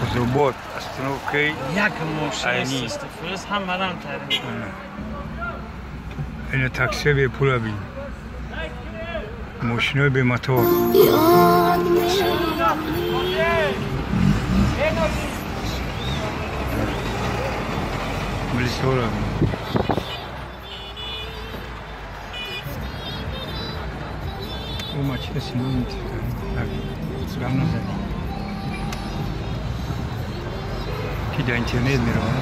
Колхозобод, остановкаи Як мошин аст, ҳамарам таъриф. Ина таксиҳо бепула бин. Мошинои бемотор. Милисора бин. Ӯ мачида сино гам назадӣ. Ки дар интернет меравад.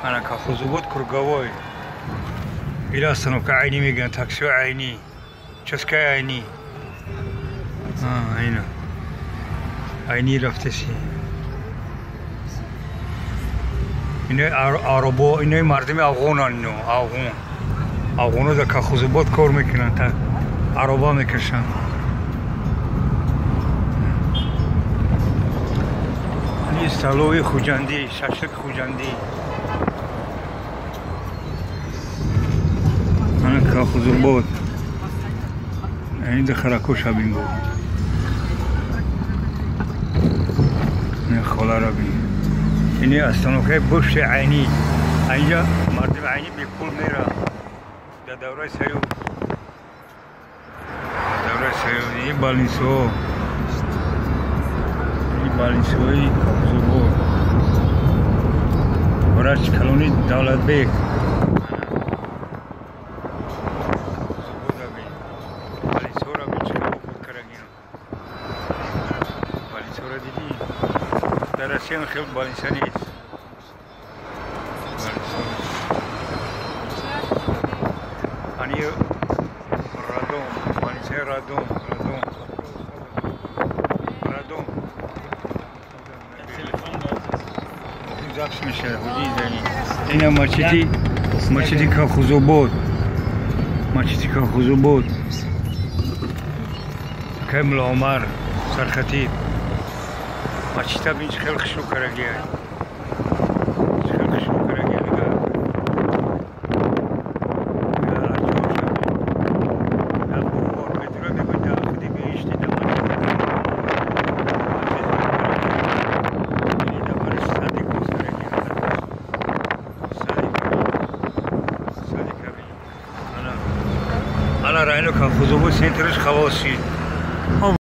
Ана Колхозобод круговой. Ила остановка Айни мегӯянд, таксиҳо Айни, участкаи Айни. Айна. Айни рафтаси. Инои аробо, инои мардуми афғонанд ино, афғон. Афғонҳо дар Колхозобод кор мекунанд, ароба мекашанд. Ини столовый Хуҷандӣ, шашлик Хуҷандӣ. Ана Колхозобод. Ини дахарако шабин бо. Ини холара бин. Ини остановкаи бывший Айни. Инҷа мардуми Айни бепул мераванд. Дар давраи Союз. Давраи Союз. Ини больницаҳо. Ини больницаҳои Колхозобод. Врач калони Давлатбек. Дар Россия хел больница нест. Ани роддом, больница роддом, роддом. Роддом. Запись мешавад, худи зани. Ина мачити, мачити Колхозобод. Мачити Колхозобод. Акай Мулло Умар, сархатиб. Мачита бин хеле хушрӯ карагия. Хеле хушрӯ карагия нига. Ана райони Колхозобод центраш халос шид.